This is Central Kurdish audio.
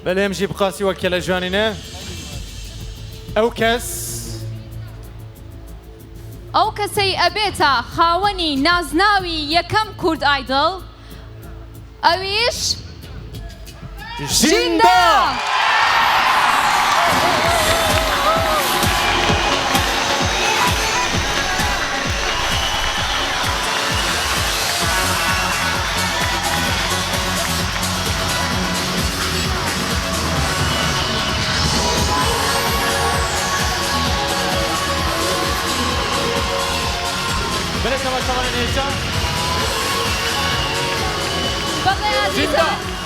بەلێ ئەم ژی بقاسی وەک کەلە ژوانینە ئەو کەس. ئەو کەسەی ئەبێتە خاوەنی نازناوی یەکەم کورد ئایدڵ ئەویش ژیندا. بەلێ تەماشاوانە هێژا. بەڵێ ئازیزان.